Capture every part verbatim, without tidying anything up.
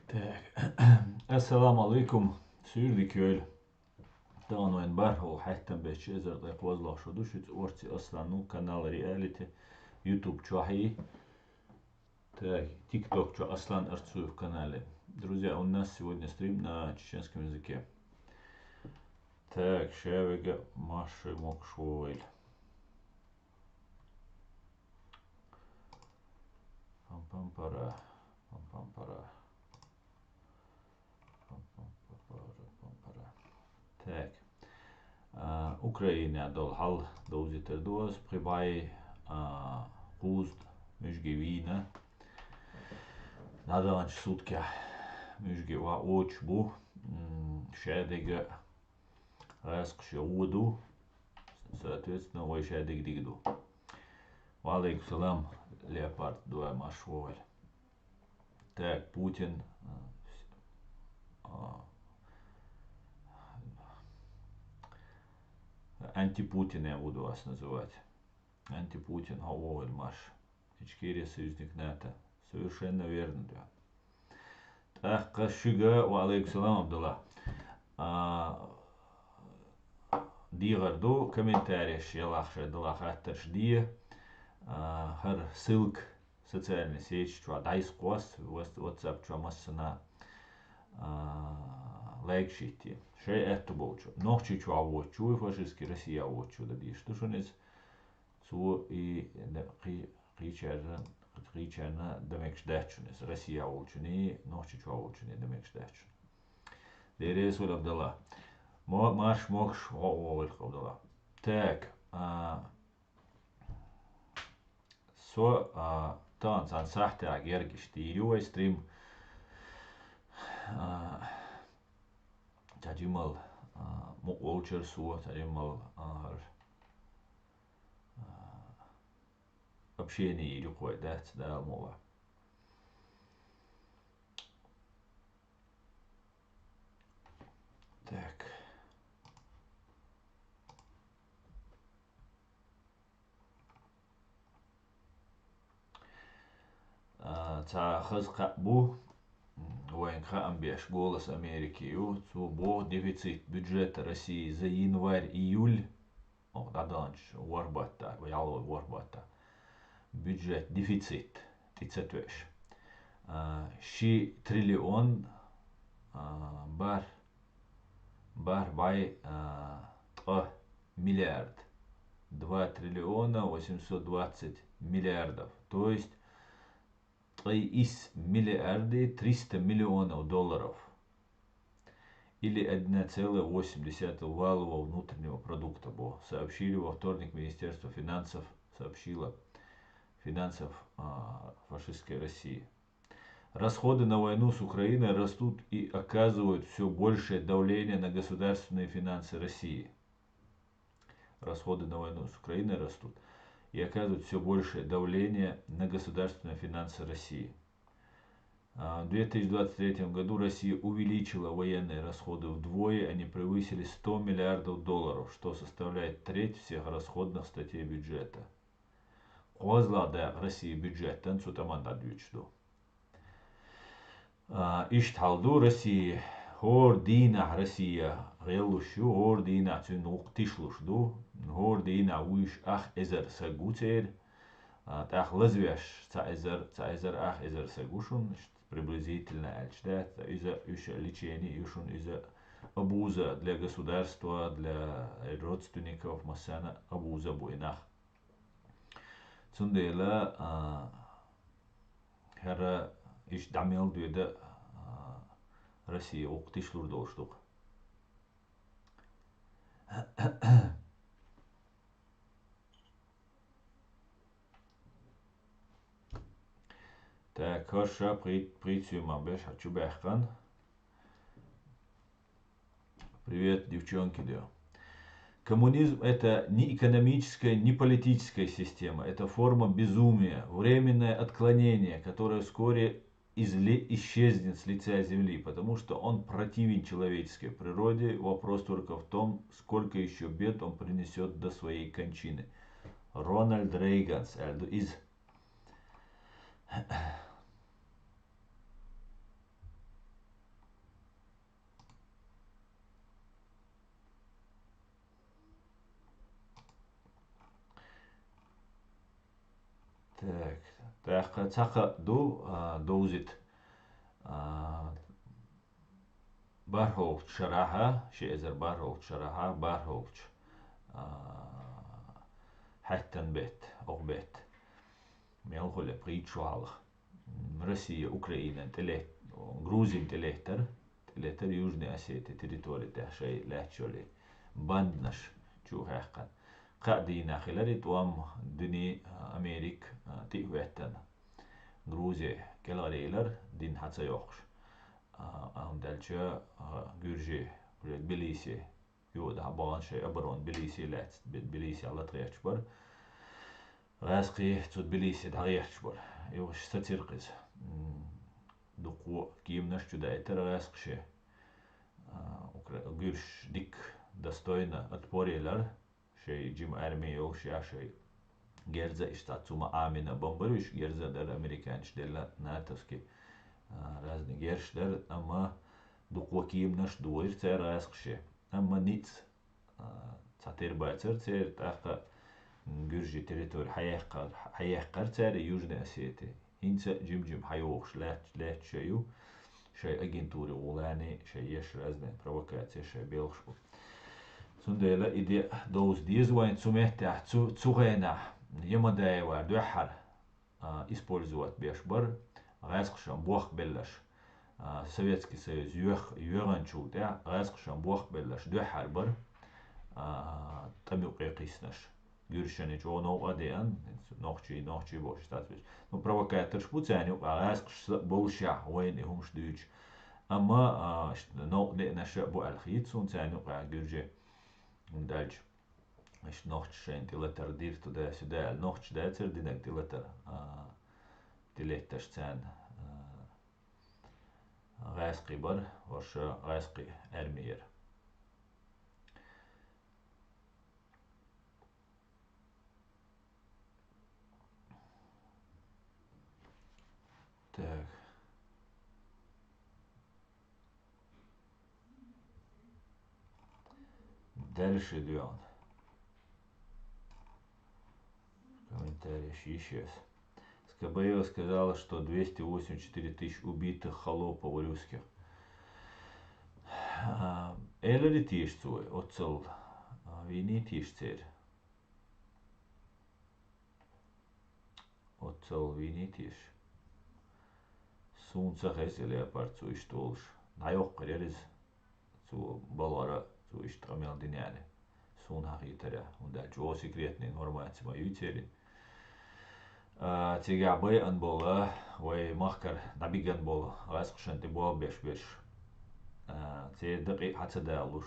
Так. Ассаламу алейкум. Суьйре дика йойла. Тахана вайна бархӀалгӀа хьаьттан бетташ эзар ткъе кхозлагӀа шу ду шуьца, Орци Аслан, ну, канал Реалити, YouTube чохь и, так, TikTok чу Аслан Арцуев канале. Друзья, у нас сегодня стрим на чеченском языке. Так, ша вега марш, могаш вогӀийла. Пам-пам-пара, пам-пам-пара. Пам-пам-пара, пам-пара. Так. А, Украинехь долу хьал довзийтар ду ас, пхи бӀе, а, кхузткъа муьжги вийна. ДӀадаханчу суткехь муьжги ван оцуш бу. М, шадерг гӀаскхаш йогӀу ду, соответственно, вай шадерг дика ду. Ва алейкум салам, Леопард, давай марш вогӀийла. Так, Путин, а, а, антипутин я буду вас называть. Антипутин, хьо вогӀийла марш. Ичкерия союзник НАТО. Совершенно верно, да. ТӀаккха шуьга, ва алейкум салам, Абдулла. А, дехар ду, комментареш ялахь шайн дала хаттарш де. А, хӀара ссылка социальный сеть чохь дӀайса кхосса, вас-, WhatsApp чохь массана, а, лайк шитте. Шайн аьтто болчу. Нохчийчохь воцучу, фашистский Россия воцучу дан дезаш ду шуна иза. Цо и кхи-, кхечарна, кхечарна дан мегаш дац шуна иза. Россия волчуьнан, Нохчийчохь волчуьнан дан мегаш дац шуна. Деррис вара Абдалла. Мо-, марш могуш, гӀо-, гӀо вара Абдалла. Так, а, со, а, тахана цхьана сахьтехь герга иштта йийр ю вай стрим. А, цхьа жимал, а, мукъа волчара со, цхьа жимал, а, хӀара, а, общение йийр ю-кх вай, дац, Дала мукъ лахь. Так. А, цхьа хаза кхаъ бу, м, вайна хаам беш, «Голос Америки» ю. Цо боху, дефицит бюджета России за январь-июль, оха дӀадаханчу ворхӀ баттахь, ялхой ворхӀ баттахь, бюджет дефицит тӀе ца тоьаш, а, ши триллион, а, бархӀ, бархӀ бӀе, а, ткъа миллиард, два триллиона восемьсот двадцать миллиардов, то есть ткъе исс миллиард и триста миллионов долларов, или одна целая восемь десятых валового внутреннего продукта, бо, сообщили во вторник Министерство финансов, сообщило финансов, а, фашистской России. Расходы на войну с Украиной растут и оказывают всё большее давление на государственные финансы России. Расходы на войну с Украиной растут и оказывают всё большее давление на государственные финансы России. А, в две тысячи двадцать третьем году Россия увеличила военные расходы вдвое, они превысили сто миллиардов долларов, что составляет треть всех расходных статей бюджета. КхозлагӀа дакъа России бюджетан цу тӀаман дӀадуьйцуш ду. А, иштта хьал ду Россия, хӀора дийнахь Россия гӀеллуш ю, хӀора дийнахь цуьнан гӀуллакх тишлуш ду, хӀора дийнахь вуьйш ах эзар саг ву церан, а, тӀаккха лазвеш цхьа эзар, цхьа эзар ах эзар саг ву шуна, иштта приблизительно аьлча, да, иза, уьш лечение ю шуна, иза обуза для государства, для родственников, массарна обуза бу и нах. Цундела, а, хӀара иштта дӀа мел доьду, а, Россия гӀуллакх тишлур долуш ду-кх. Так, хӀорш пхи-, пхийтта соьмах берш хьан чу баьккхина. Привет, девчонки, да. Коммунизм — это не экономическая, не политическая система. Это форма безумия, временное отклонение, которое вскоре изле-, исчезнет с лица земли, потому что он противен человеческой природе. Вопрос только в том, сколько ещё бед он принесёт до своей кончины. Рональд Рейган, аьлла ду иза. Так, тӀаккха цхьа кхаъ ду, а, довзийта, а, бархӀолгӀачу шарахьа, ши эзар бархӀолгӀачу шарахьа, бархӀолгӀачу, а, хьаьттан бетта, оха бетта. Мел хуьлу пхийтта шо хьалха. М, Россия Украинан тӀелет-, Грузин тӀелеттара, тӀелеттара Южный Осетия территори тӀехь шайн лаьтташ йолу бандаш чу хаьккхина. Кхаа дийнахь хилира и тӀом, дуьне, а, Америка, а, тӀе а хӀоьттина. Грузи кӀелхьарелира, дин хьан ца йоккхуш. А, амма даьлча, а, гуьржи, уже Тбилиси, юха дӀа бахана шайн оборона Тбилиси лаьцна, Тбилисехь лата гӀерташ бара. ГӀаьскхий цу Тбилиси дӀагӀерташ бара. Юха сацира-кх иза. М, дуккха кеманаш чу даийтира гӀаьскхаша. А, укра-, гуьрш дикка достойно отпор елира. Шайн жима арми йолуш я шайн герза иштта цу ма Ӏамийна бомбар уьш, герза дара, американцаша делла натовский, а, разный герзаш дара, амма дуккха кеманаш дохийра цара гӀаьскхаша. Амма ницкъ, а, цхьатера бацара церан, тӀаккха, м, гуьржийн территори хьаяккхар-, хьаяккхара цара Южный Осетия. ХӀинца а жим-жим хьайохуш лаьтта-, лаьтташ ю, шайн агентури гӀулани, шайн еш разные провокацеш, шайн белхаш бу. Цундела и де довза деза вайн цу меттехь, цу, цу хенахь Ямадаева дуьххьара, а, использовать беш бара гӀаьскхашан бохбелларш, а, Советский Союз йоьх-, йоьгӀанчул тӀаьхьа гӀаьскхашан бохбелларш дуьххьара бара, а, тӀам юкъе кхиссинарш. Гуьржашна чӀогӀа новкъа а деана, нохчий, нохчий бохуш статус. Ну, провокаторш бу царна юкъахь, гӀаьскхаша а болушехь, вайна и хӀумаш дуьйцуш. Амма, а, иштта новкъа деанарш а бу аьлла хета суна царна юкъахь гуьржий. ХӀунда аьлча, иштта нохчаша шайна тӀелатар дира туда-сюда аьлла, нохчаша дацара динарг тӀелатар, а, тӀелеттарш царна, а, гӀаьскхий бара, хӀорш гӀаьскхий арми яра. Так. Дальше идём. Комментарий ещё. Скобеева сказала, что двести восемьдесят четыре тысячи убитых холопов русских. А, элира теша цо, оццул, а, вийний теша церан. Оццул вийний теша. Суна ца хеза и леопард цо иштта олуш. ДӀайоккхур яра иза. Цо балхара, цо иштта къамел дина аьлла. Суна хетарехь, хӀунда аьлча чӀогӀа секретная информация ма ю церан. А, цигахь байъина болу, вай махкара дӀабигина болу гӀаьскхашна тӀе болх беш берш. А, церан дакъий хьан ца далуш,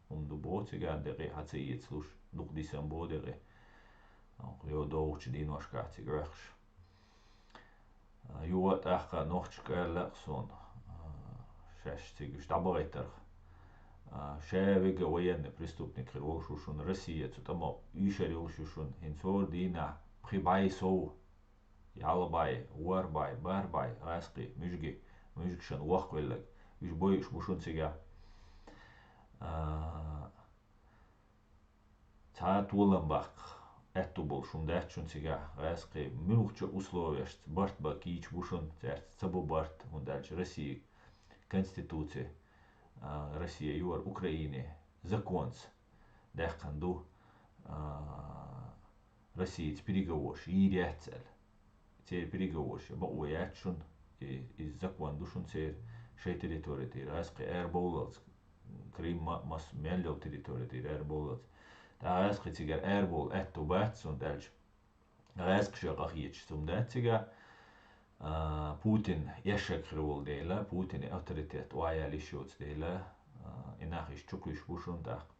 хӀума ду боху цигахь, дакъий хьан ца эцалуш, дукха дисина боху дакъий. Йо, догӀучу дийношкахь цига Ӏохкуш. А, юха а тӀаккха нохчашка аьлла а суна, а, шаьш цига уьш дӀабахийтарх. А, ша вега военный преступник хир волуш ву шуна, Россия цу тӀамо ийшар йолуш ю шуна, хӀинца хӀора дийнахь пхи бӀе сов, ялх бӀе, ворхӀ бӀе, бархӀ бӀе гӀаьскхий, муьжги, муьжгашна воккхавелларг, уьш бойуш бу шуна цигахь. А, Цхьа а толам баккха аьтту болуш хӀума дац шуна цигахь, гӀаьскхий муьлххачу условешца барт бан кийча бу шуна, цаьрца ца бу барт, хӀунда аьлча Россия Конституци, а, Россия юхара Украине законца даьккхина ду, а, Россица переговорш йийр яц аьлла. Церан переговорш бакъо яц шуна, и, иза закон ду шуна церан, шайн территори тӀера гӀаьскхий арабовллалц, Крым ма-, мас мел йолу территори тӀера арабовллалц. ТӀаккха гӀаьскхий цигара арабовла аьтту бац, хӀунда аьлча гӀаьскхаша къахеташ хӀума дац цигахь. А, Путин эшшаг хир волу дела, Путин авторитет охьаяьлла йиш йоцу дела, а, и нах иштта чукхуьйсуш бу шуна тӀаккха.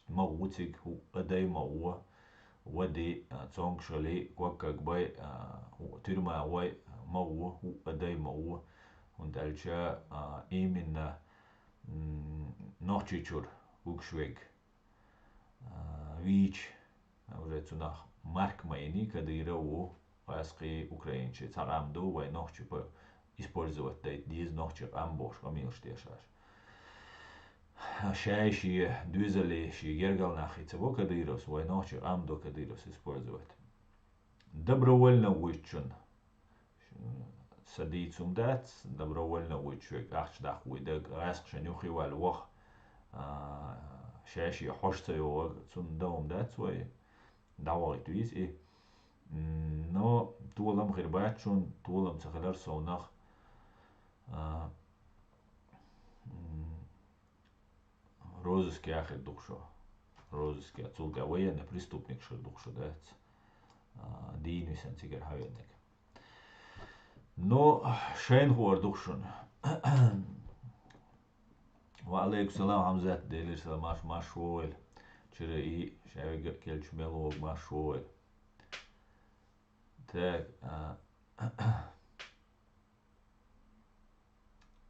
Ма гӀу цига, хӀуъа дай ма гӀо, вади, а, цомгуш гӀали, ког-ког бай, а, хӀуъа туьрма гӀой, ма гӀо, хӀуъа дай ма гӀо, хӀунда аьлча, а, именно, м, Нохчийчуьра вуьгуш верг, а, вийча, уже цунах марка ма йиний, Кадыров ву, гӀаьскхий, украинчий цхьа къам ду, вай нохчий по-, использовать дайта деза нохчийн къам бохуш къамелаш деш аша. Шай шен доьзале, шен гергал нахе ца го Кадыровс, вай нохчийн къам до Кадыровс использовать. Добровольно вуьйчун. Са дийцум дац, добровольно вуьйчуьг ахча даккха вуй дага, гӀаьскхашна юххе ваьлла ваха, а, шаьший хьош ца йогӀаг, цунна дан хӀума дац вай, дӀавахийта веза и. М, но толам хир бац шун, толам ца хилар совнах, а, м, розыске хир ду-кх шо. Розыске, цул тӀе военный преступникаш хир ду-кх шо, дац. А, дийна висина цигара хьавенниг. Ну, шайна хуур ду-кх шуна. Ва алейкум салам, Хьамзат, Делера салам, марш, марш вогӀийла. Чира и, шаверг а кхелча мел вогӀу, марш вогӀийла. Так, а,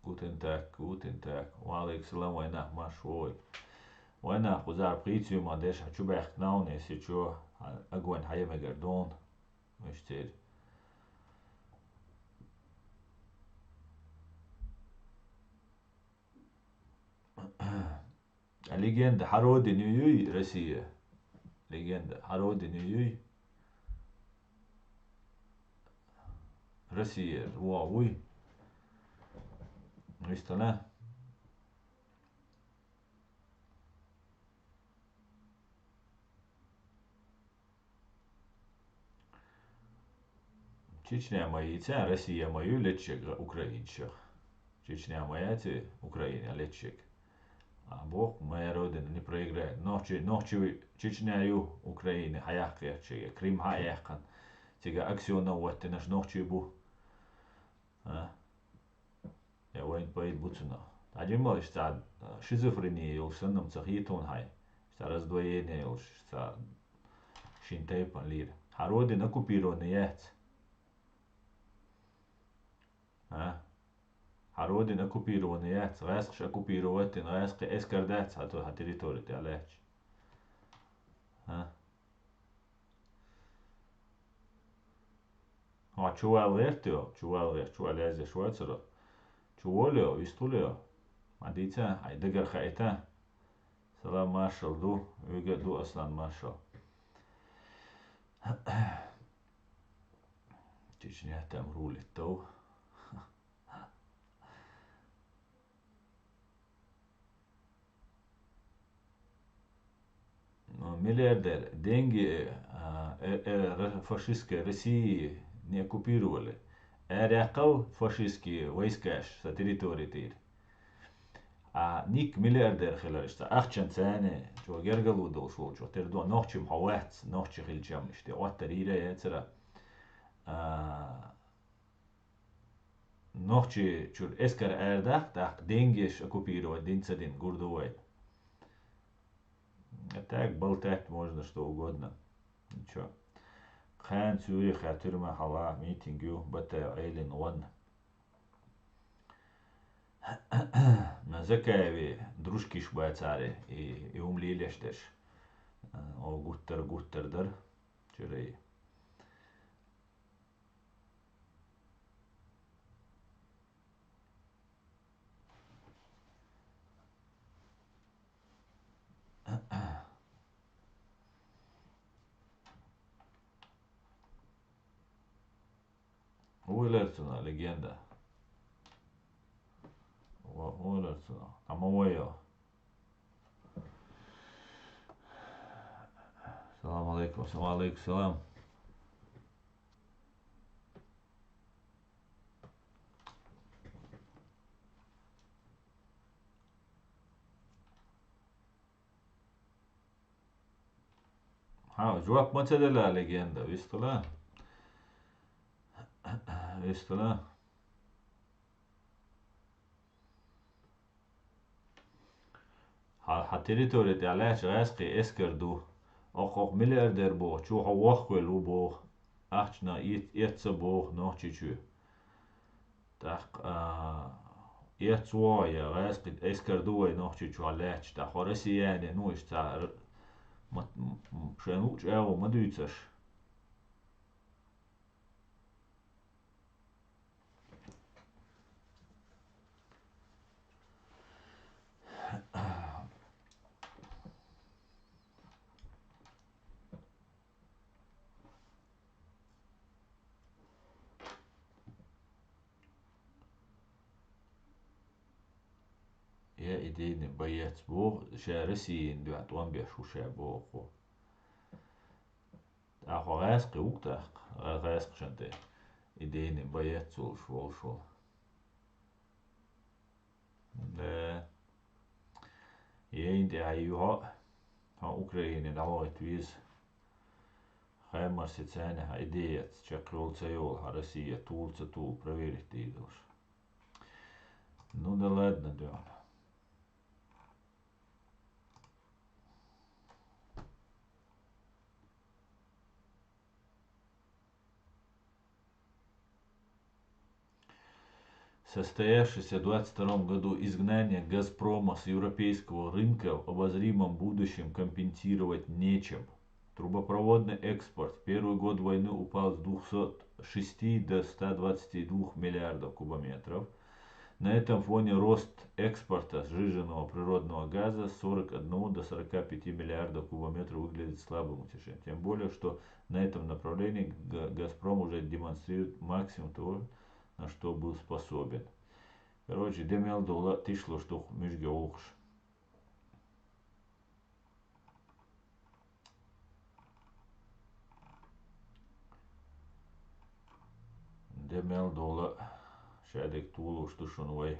Гутен так, гутен так. Ва алейкум салам, вайнах, марш вогӀийла. Вайнах, кхузара пхийца ма деш, хьа чу баьхкина уна, если чё, хьа огонь хьа е мегар дона. Муш цер. А легенда хьа родина юй, Россия? Легенда хьа родина юй? Россия, во, вуй. Вистана? Чечня ма йийца, Россия ма ю леччег украинцех. Чечня ма яц Украина леччег. А боху, моя родина не проиграет. Нохчи, нохчи Чечня ю, Украина хьаяккхаеччега. Крым хьа а яьккхина. Цига Аксёнов ваттинаш нохчи бу. А? Я вайн пайда бу цунах. ДӀа жимма иштта шизофрения йолуш санна ца хетон хьай. Иштта раздвоение йолуш, иштта шин тайпана лийра. Хьа родина оккупированный яц. А? Хьа родина оккупированный яц. ГӀаьскхаша оккупировать дина, гӀаьскхи эскар дац хьа, хьа территори тӀехь лаьтташ. А? Хьо чувал гӀерта йо, чувал гӀерта, чувал яздеш вацара. Чуволу йо, вистхула йо. Ма дийца, хьай дагара хаита. Салам маршал ду, вига ду, Аслан, маршал. Чечня там рулит, то. Ну, миллиардер, деньги, а, э, э, ра-, фашистской России не оккупировали. Эр яккхал фашистские войскаш са территории тир. А ник миллиардер хилар иштта, ахчан цане, чо гергало долуш волчо, тер до, нохчим хьо вац, нохчи хилчам иштта, оттар ира яцара. А, Нохчи чуьра эскар арадаккха, тӀаккха денгеш оккупировать дин ца дин гур ду вай. А так болтать можно что угодно. Ничего. Кхана Цюрихе тюрьма хьала митинг ю, Батаев Айлин ван. На Закаеве дружкиш бацаре и, и ум лилеш деш. О гуттар, гуттар дар. Чуьрай. Вуйлар цуна легенда. Вуйлар цуна. Амма вайо. Салам алейкум. Салам алейкум. Салам. Хьа, жоп ма ца делла легенда, вистхила? Вистхила? Хьа, хьа территори тӀехь лаьтташ гӀаьскхи эскар ду. Окхо миллиардер боху, чу хьо воххавелла ву боху. Ахчана эц-, эцца боху Нохчийчу. ТӀаккха, а, эццо я гӀаьскхи эскар ду вай Нохчийчохь лаьтташ, тӀаккха хьо россияне, ну, иштта р-, ма-, м-, м-, шайн луъучу агӀо ма дуьйцаш. идейный боец боху, ша Россияна дуьхьа тӀом беш ву ша боху. ТӀаккха гӀаьскхи ву-кх тӀаккха, гӀа-, гӀаьскхашна тӀе идейный боец волуш волуш волу. Да. Яйна тӀехь ю хьо, хьо Украине дӀавахийта веза. Хаймарсаца хьан идеяц чекхйолу ца йолу хьан Россия, тула ца тула проверить дийр долуш. Ну да ладно, дуьхьал. Состоявшееся в двадцать втором году изгнание «Газпрома» с европейского рынка в обозримом будущем компенсировать нечем. Трубопроводный экспорт в первый год войны упал с двухсот шести до ста двадцати двух миллиардов кубометров. На этом фоне рост экспорта сжиженного природного газа с сорок одного до сорока пяти миллиардов кубометров выглядит слабым утешением. Тем более, что на этом направлении Га-, «Газпром» уже демонстрирует максимум того, на что был способен. Короче, де мел долу тишлуш ду-кх муьжги гӀуллакхаш. Де мел долу шадерг толуш ду шуна вай.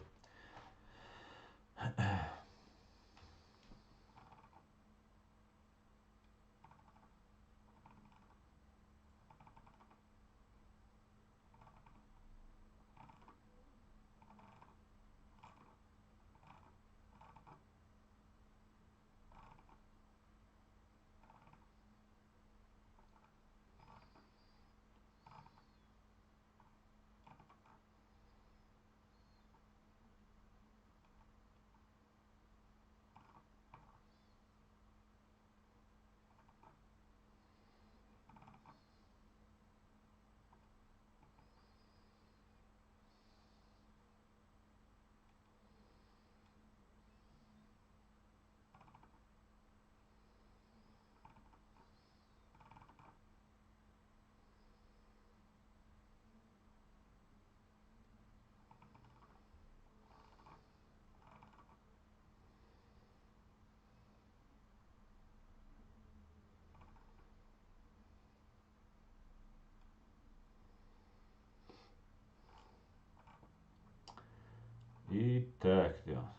Итак, да.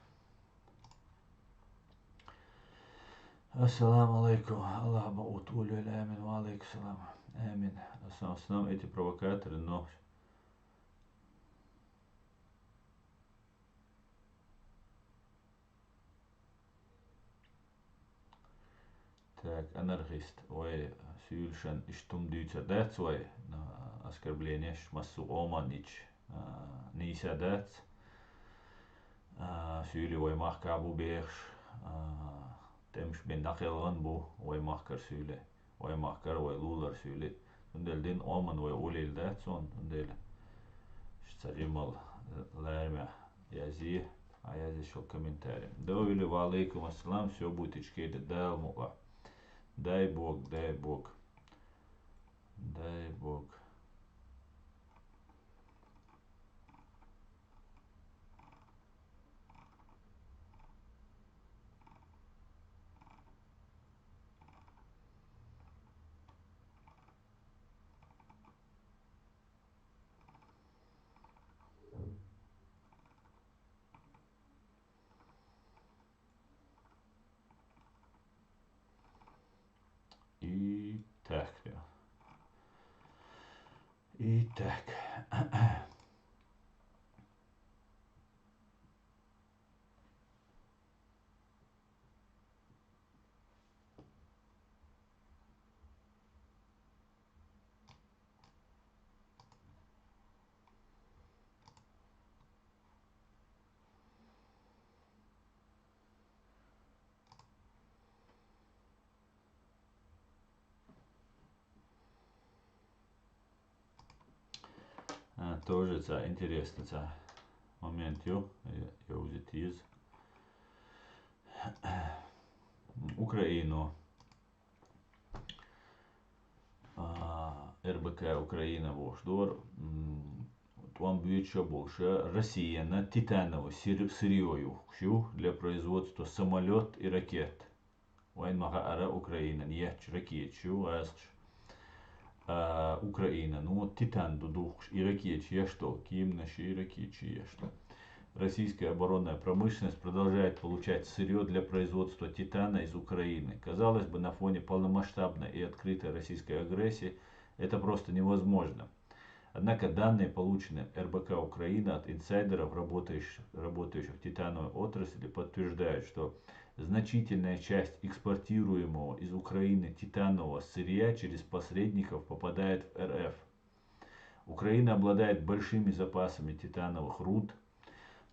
Ассаламу алейкум. Аллах баут улюль. Амин. Ва алейкум салам. Амин. В основном эти провокаторы, но Так, анархист, вай суьйлашан иштта хӀума дуьйцур дац вай, но оскорблениеш массо а къоман йича, а, нийса дац. А, суьйли вай махкахь бу бехаш, а, тӀемаш бен дӀакхелхина бу вай махкара суьйли. Вай махкара, вай лулара суьйли. Цундела дин оман вай улийла дац цунна, цундела ша ца жимал лаьрмехь язъе, а язъе шо комментарий. Довели, ва алейкум ассалам, все будет ичкери, Дала мукъа. Дай Бог, дай Бог. Дай Бог. И так, да. И так. А, тоже цхьа интересный цхьа момент ю, я, я узит из. Украину. А, Р Б К Украина бохуш дора, м, тӀом боацаш болаш Россена титановое сыр-, сырьё юхкуш ю для производства самолёт и ракет. Вайна ма хаъара, Украинан етташ ракеташ ю гӀазкхаша. А, Украина, ну, титан ду духкуш и ракеташ еш дола, кеманаш и ракеташ еш дола. Российская оборонная промышленность продолжает получать сырьё для производства титана из Украины. Казалось бы, на фоне полномасштабной и открытой российской агрессии это просто невозможно. Однако данные, полученные РБК Украина от инсайдеров, работающих, работающих в титановой отрасли, подтверждают, что значительная часть экспортируемого из Украины титанового сырья через посредников попадает в РФ. Украина обладает большими запасами титановых руд.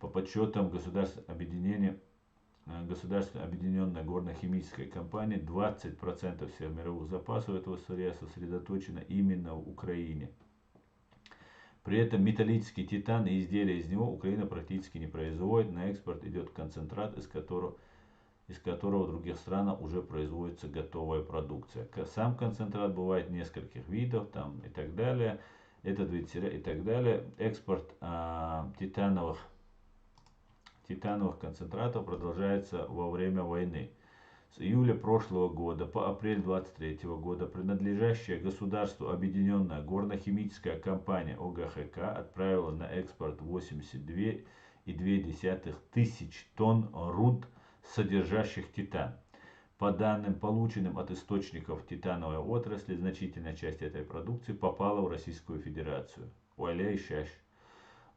По подсчетам государств объединения, э, Государственной объединенной горно-химической компании двадцать процентов всех мировых запасов этого сырья сосредоточено именно в Украине. При этом металлический титан и изделия из него Украина практически не производит. На экспорт идёт концентрат, из которого, из которого в других странах уже производится готовая продукция. К-, сам концентрат бывает нескольких видов, там, и так далее. Этот вид сырья и так далее. Экспорт, а, титановых, титановых концентратов продолжается во время войны. С июля прошлого года по апрель двадцать третьего года принадлежащая государству объединённая горно-химическая компания ОГХК отправила на экспорт восемьдесят две и две десятых тысяч тонн руд, содержащих титан. По данным, полученным от источников титановой отрасли, значительная часть этой продукции попала в Российскую Федерацию. Валлахӏи, шоаш.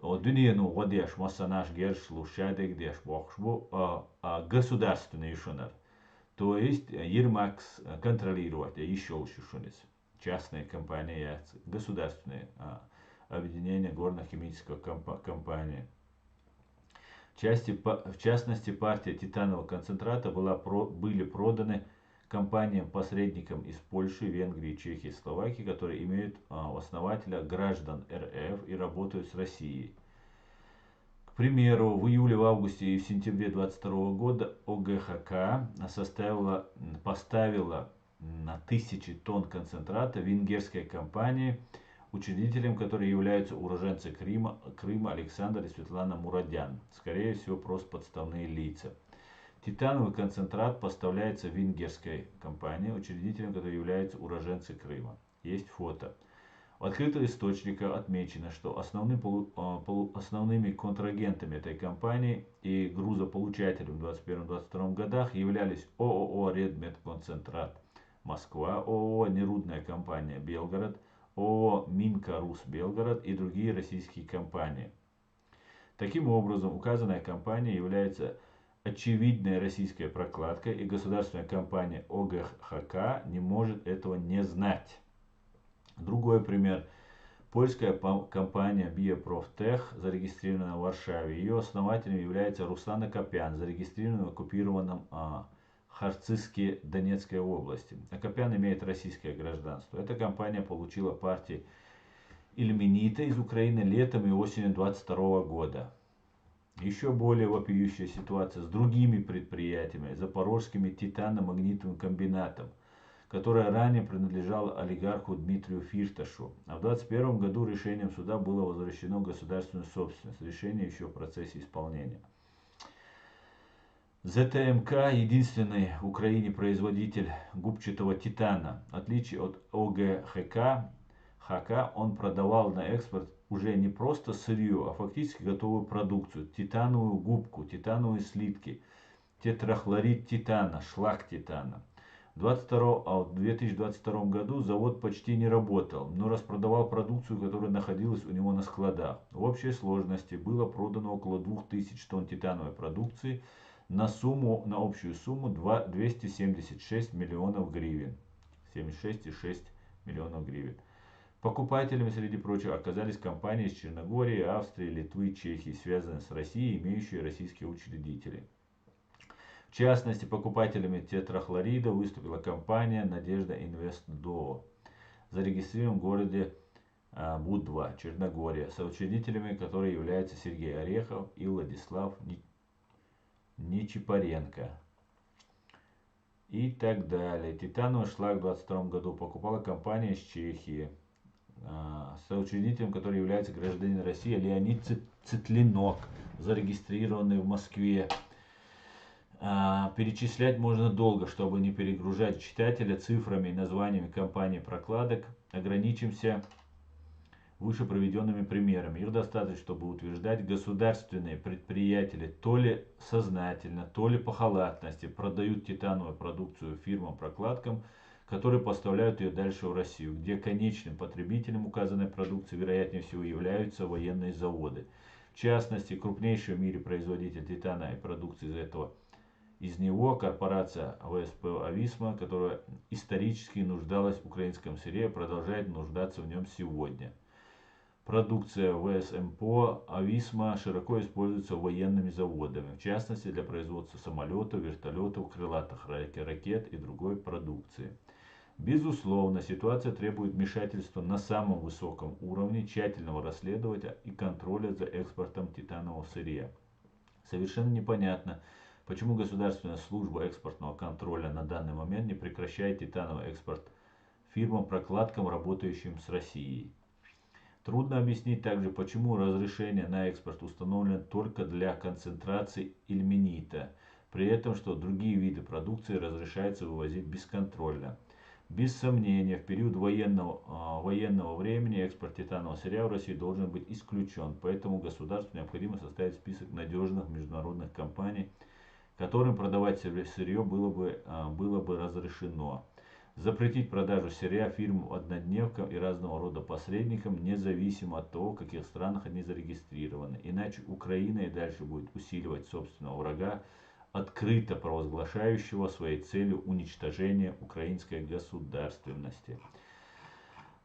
О, дуьнено гӀо деш, массанаш герзаш луш, шадерг деш бохкуш бу, а, а, государственный ю шунар. То есть, э, Ермакс, э, контролировать, э, йиш йолаш ю шуна иза. Частная компания яц, государственное, а, объединение горно-химического компа-, компания. В части па-, в частности, партия титанового концентрата была про-, были проданы компаниям-посредникам из Польши, Венгрии, Чехии, Словакии, которые имеют, а, в основателях граждан РФ и работают с Россией. К примеру, в июле, в августе и в сентябре двадцать второго года ОГХК составила, м, поставила на тысячи тонн концентрата венгерской компании, учредителем которой являются уроженцы Крыма, Крыма Александр и Светлана Мурадян, скорее всего, просто подставные лица. Титановый концентрат поставляется венгерской компании, учредителем которой являются уроженцы Крыма. Есть фото. В открытых источниках отмечено, что основным полу-, а, полу-, основными контрагентами этой компании и грузополучателем в двадцать первом двадцать втором годах являлись ООО «Редмет Концентрат Москва», ООО «Нерудная компания Белгород», ООО «Минка Рус Белгород» и другие российские компании. Таким образом, указанная компания является очевидной российской прокладкой, и государственная компания ОГХК не может этого не знать. Другой пример. Польская пом-, компания Bioproftech, зарегистрированная в Варшаве. Её основателем является Руслан Акопян, зарегистрированный в оккупированном, а, Харцике Донецкой области. Акопян имеет российское гражданство. Эта компания получила партии ильменита из Украины летом и осенью двадцать второго года. Ещё более вопиющая ситуация с другими предприятиями, Запорожским титаномагнитным комбинатом, которое ранее принадлежало олигарху Дмитрию Фирташу. А в двадцать первом году решением суда было возвращено в государственную собственность. Решение ещё в процессе исполнения. ЗТМК — единственный в Украине производитель губчатого титана. В отличие от ОГХК, ХК, он продавал на экспорт уже не просто сырьё, а фактически готовую продукцию: титановую губку, титановые слитки, тетрахлорид титана, шлак титана. В двадцать втором, а в две тысячи двадцать втором году завод почти не работал, но распродавал продукцию, которая находилась у него на складах. В общей сложности было продано около двух тысяч тонн титановой продукции на сумму, на общую сумму два-, двести семьдесят шесть миллионов гривен. Семьдесят шесть и шесть миллионов гривен. Покупателями, среди прочего, оказались компании из Черногории, Австрии, Литвы, Чехии, связанные с Россией, имеющие российские учредители. В частности, покупателями тетрахлорида выступила компания «Надежда Инвест ДОО», зарегистрированная в городе, а, Будва, Черногория, соучредителями которой являются Сергей Орехов и Владислав Ни-, Нечипоренко. И так далее. Титановый шлак в двадцать втором году покупала компания из Чехии. а, соучредителем которой является гражданин России Леонид Цит- Цитлинок, зарегистрированный в Москве. А, Перечислять можно долго. Чтобы не перегружать читателя цифрами и названиями компаний прокладок, ограничимся выше приведенными примерами. Их достаточно, чтобы утверждать: государственные предприятия то ли сознательно, то ли по халатности продают титановую продукцию фирмам-прокладкам, которые поставляют ее дальше в Россию, где конечным потребителем указанной продукции, вероятнее всего, являются военные заводы. В частности, крупнейший в мире производитель титановой продукции из этого из него корпорация В С П Ависма, которая исторически нуждалась в украинском сырье, продолжает нуждаться в нем сегодня. Продукция В С М П Ависма широко используется военными заводами, в частности для производства самолетов, вертолетов, крылатых ракет и другой продукции. Безусловно, ситуация требует вмешательства на самом высоком уровне, тщательного расследования и контроля за экспортом титанового сырья. Совершенно непонятно, почему Государственная служба экспортного контроля на данный момент не прекращает титановый экспорт фирмам-прокладкам, работающим с Россией. Трудно объяснить также, почему разрешение на экспорт установлено только для концентрации ильменита, при этом что другие виды продукции разрешается вывозить бесконтрольно. Без сомнения, в период военного, а, военного времени экспорт титанового сырья в России должен быть исключен, поэтому государству необходимо составить список надежных международных компаний, которым продавать сырье было бы, а, было бы разрешено. Запретить продажу сырья фирмам-однодневкам и разного рода посредникам, независимо от того, в каких странах они зарегистрированы. Иначе Украина и дальше будет усиливать собственного врага, открыто провозглашающего своей целью уничтожение украинской государственности.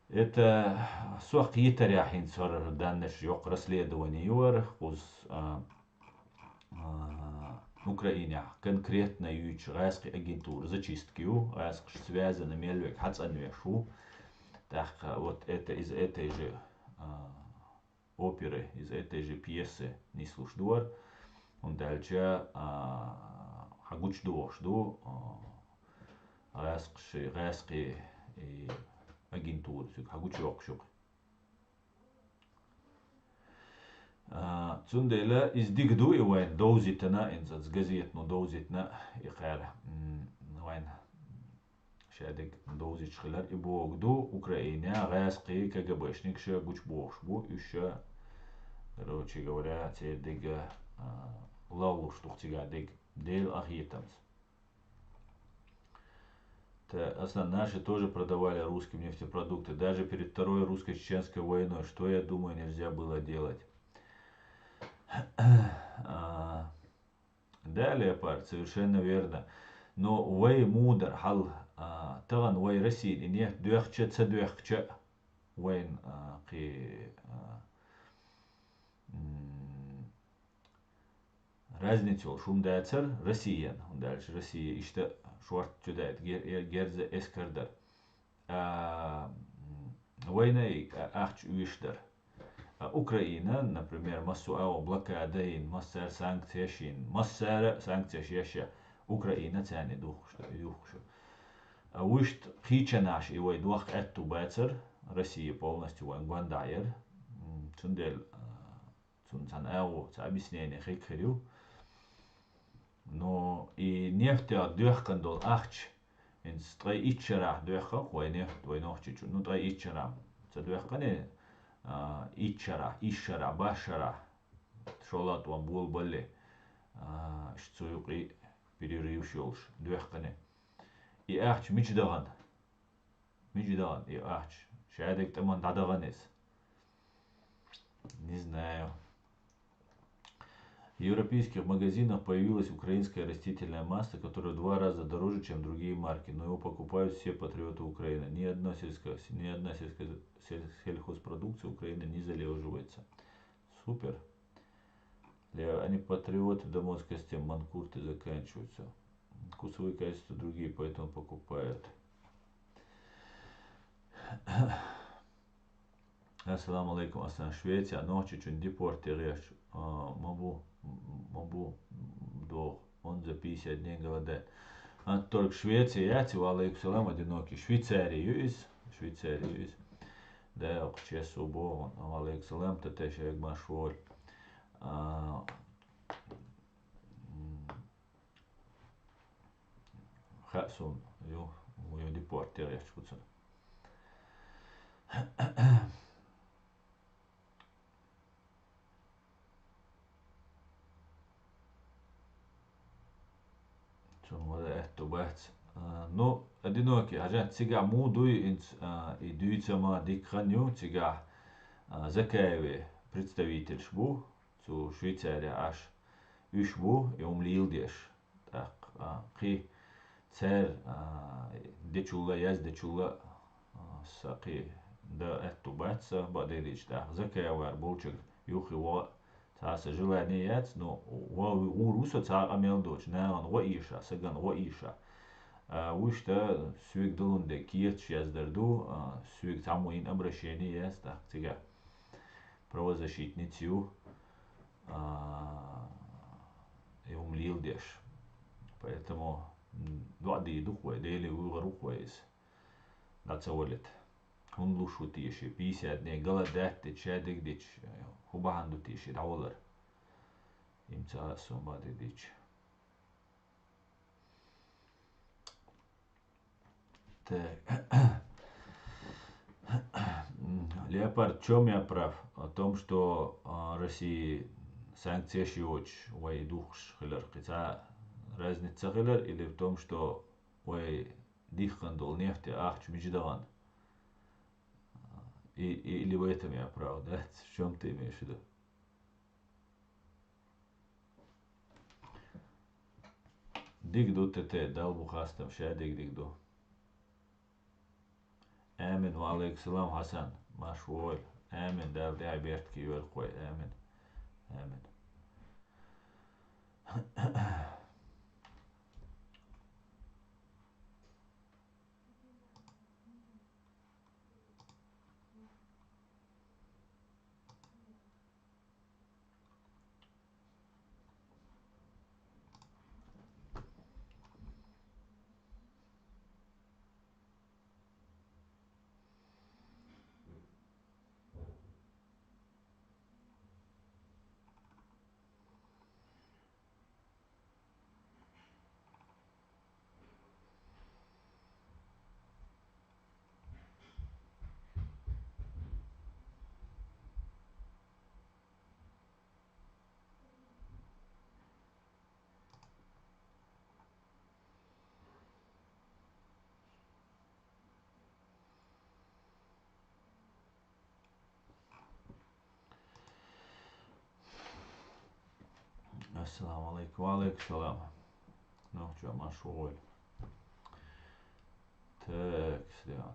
Это сох хетаряхин цар даннаш йокъ расследование юар, куз, а, а, Украина конкретно юч гъаьсхи агентура зачистки ю, гъаьсхи связаны мелвек хацанвешу. Так, а, вот это из этой же, а, оперы, из этой же пьесы не слушдуар. Он дальше, а, хагуч дуош ду, а, гъаьсхи, гъаьсхи, и агентура, сюк хагуч йокъ шук. А, цундела из дигду и вайн довзитана, инзац газетну довзитна, и хар, м, вайн шадик довзич хилар и богду, Украина, гъаьсхи, К Г Б шник ша гуч бохш бу, и ша, короче говоря, цердига, а, лавлуш тухтига диг, дел ахитамс. Та, Аслан, наши тоже продавали русским нефтепродукты. Даже перед Второй русско-чеченской войной, что, я думаю, нельзя было делать. А, да, Леопард, совершенно верно. Но вай мудар хал, а, таган вай Россия, и нефть дуэхча, ца дуэхча, вайн, а, кхи, а, м, разница йол шум дацар Россиян, он дальше Россия ишта шорт чудает гер-, гер-, герза эскардар. А, м, война и, а, ахч уишдар. А Украина, например, массу ава блокада ин, массар санкция шин, массар санкция шеша, Украина цяни дух, что, дух, что. А вышт хичанаш и вай дух этту бацар, Россия полностью вай гвандайер. М, цундел, а, цун цан ау, ца объяснение хик хрю. Но и нефть дуэхкан дол ахч, ин строй иччарах дуэхкан, вай нефть, вай нохчичу, ну, трой иччарам. Ца дуэхкане, а, иччарах, ишшарах, башшарах. Шолат ван бул балли, а, шцуюк и перерыв шолш дуэхкане. И ахч мич даган. Мич даган, и ахч. Шадик таман дадаган эс. Не знаю. В европейских магазинах появилось украинское растительное масло, которое в два раза дороже, чем другие марки, но его покупают все патриоты Украины. Ни одно сельское, ни одна сельское, сель-, сельхозпродукция Украины не залеживается. Супер. Для, они патриоты до мозга костей, манкурты заканчиваются. Вкусовые качества другие, поэтому покупают. Ассаламу алейкум, Аслан. Швеция, нохчичун депорт ягъяч, а, мабу, мабу, дох, он за пятьдесят дней голодает. А только Швеция, я, ва алейкум салам, одинокий. Швейцария, юис, Швейцария, юис. Да, честь субу, алейкум салам, тата шег машволь. А, м, хасун, ю, ю депортер яч куцан. Цун вада аьтту бац. А, ну, одинокий, хьажа, цига му дуй инц, а, и дуьйца ма дикхан ю, цига, а, Закаеве представительш бу, цу Швейцария аш, уьш бу, и ум лил деш. ТӀаккха, а, кхи цер, а, дечулла, яз дечулла, а, са кхи да аьтту бац са, бадерич тӀаккха Закаевар болчаг юхи ва, цаса желание яц, но ва ур ву со цакъа мел доч, наган ва иша, саган ва иша. А, вуш та суьг далун де киетш яздар ду, а, суьг цаму ин обращение яц, так, цига правозащитниц ю, а, и ум лил деш. Поэтому, м, дуа ди духвай, дели вугъар ухвай из. Дацавалет. Хун луш ву теши, пятьдесят дней гала датте чадег дич, ху баханду теши, давалар. Им ца сумба дедич. Так. Леопард, в чём я прав? В том, что, а, России санкция шиоч, вай духш хилар. Кица разница хилар или в том, что вай дихкан дол нефть ахч миждаган? И, и, или в этом я прав, да? В чём ты имеешь в виду? Диг ду тете, Дала бу хастам, ша диг диг ду. Амин, ва алейкум салам, Хасан, маш вой. Амин, Дала дя берт ки йор кой. Амин. Амин. Ассаламу алейкум. Ва алейкум салам. Ну, чё, машгъуль. Так, Степан.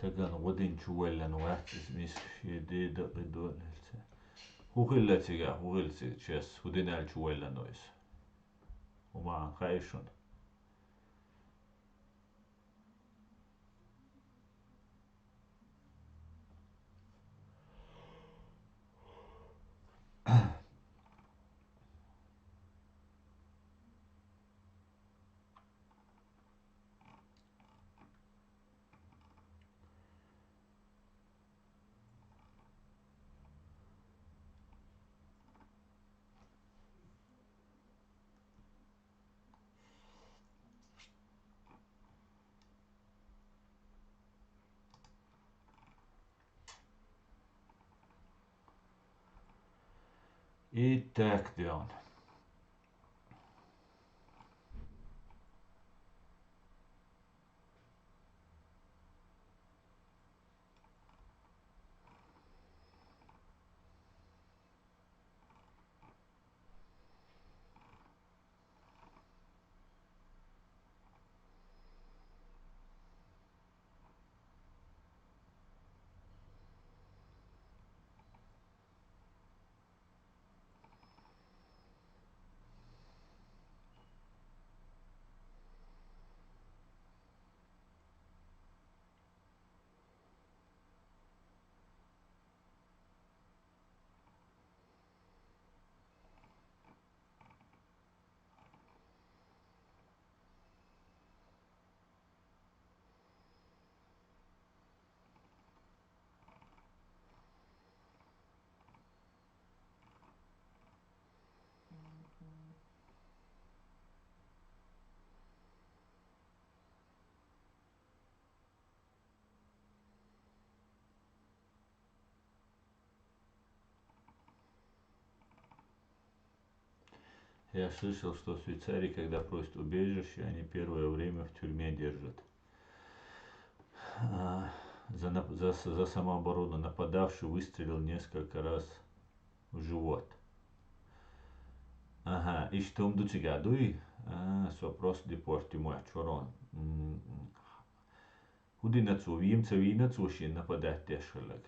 Таган гӀудин чу валлан вац иза миска шен де дакъи донилца. ХӀу хилла цига, хӀу хилла цига, чес, хӀу динал чу валлан вайс. ХӀу махан хаьий шуна? И так, Дион. Я слышал, что в Швейцарии, когда просят убежище, они первое время в тюрьме держат. А, за, нап- за, с- за самооборону нападавший выстрелил несколько раз в живот. Ага, иштта хӀума ду цигахь, дуй? А, со просто депортируем моьтту чорон. М, ХӀун дина цо, вийна ца вийна цо шен нападать деш хилларг?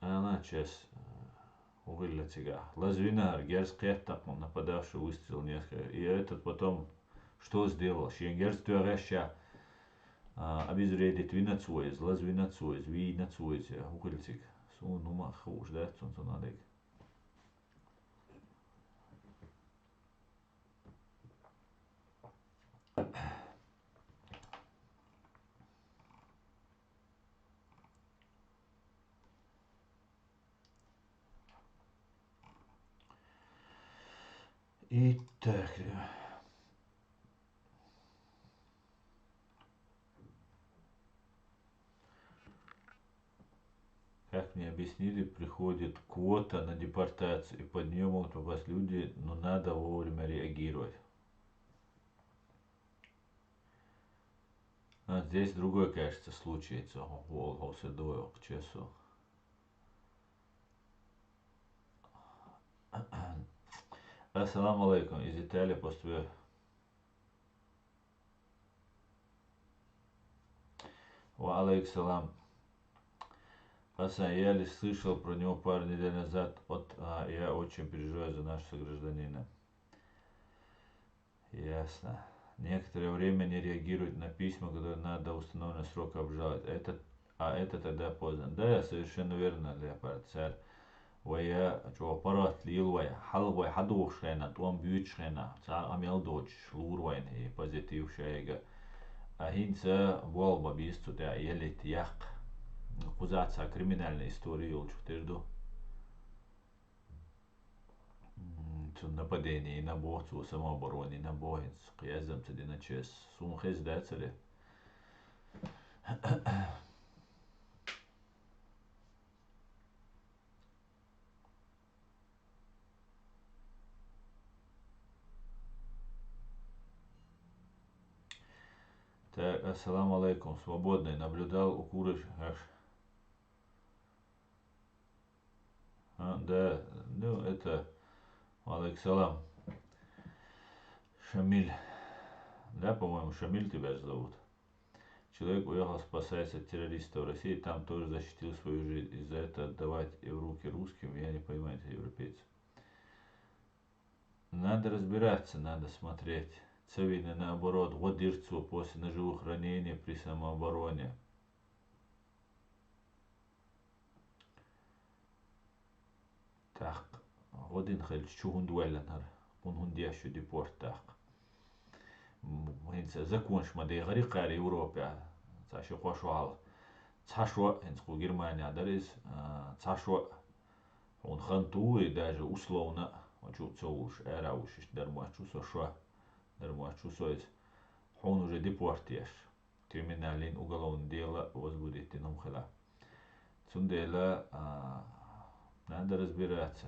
Ана, чес, хӀун хилла цигахь? Лаза вина хӀара, герз кхетта, нападавший выстрелил несколько. И этот потом что сделал? Шен герз тоьхча, а, обезвредить вина цо иза, лаза вина цо иза, вийна цо иза, хӀун хилла цига? Суна хӀума хууш дац цунна, цунна дерг. Итак, как мне объяснили, приходит квота на депортацию, и под неё могут попасть люди, но надо вовремя реагировать. А здесь другой, кажется, случай. Цо хьо-, хьо-, хьо-, се дойл, чесо. Ассаламу алейкум. Из Италии поступил. Ва алейкум салам. Асан, я лишь слышал про него пару недель назад. Вот, а, я очень переживаю за нашего согражданина. Ясно. Некоторое время не реагируют на письма, которые надо до установленного срока обжаловать. Это, а это тогда поздно. Да, совершенно верно, Леопард, царь. Вай я чӀогӀа паргӀат лела вай, хьалха вай хьадогӀуш хенахь, тӀом буьйцуш хенахь, цхьа а мел доцуш лур вайна и позитив шайга. А хӀинца болх бан беза цу тӀехь, ялийта яккха. Кхузахь цхьа криминальная история йолчух тера ду. М, цу нападение йина боху, цо самообороне йина боху, хӀинца кхин яздам ца дина чес. Суна хезна дацара. Так, ассаламу алейкум. Свободный. Наблюдал у Курыш-, аш. А, да, ну, это, алейкум салам. Шамиль. Да, по-моему, Шамиль тебя же зовут. Человек уехал спасаясь от террористов России, там тоже защитил свою жизнь. И за это отдавать и в руки русским, я не понимаю, это европейцы. Надо разбираться, надо смотреть. Ца вийна, наоборот, гӀо дира цо после ножевых ранений при самообороне. ТӀаккха гӀо дина хилча, чу хӀунда воьллина хӀара? Кхунна хӀунда еш ю депорт тӀаккха? М, хӀинца законаш ма дехари кхара Европехь, цхьа ши-кхо шо хьалха. Цхьа шо, хӀинца кху Германехь дара иза, а, цхьа шо хьуна хан ту, и даже условно, а, чу а ца вулуш, ара а вуш, иштта дара моьтту со шо, дара моьтту со иза. Хьуна уже депорт еш. Криминальный, уголовный дело возбудить дина хӀума хила. Цундела, а, надо разбираться.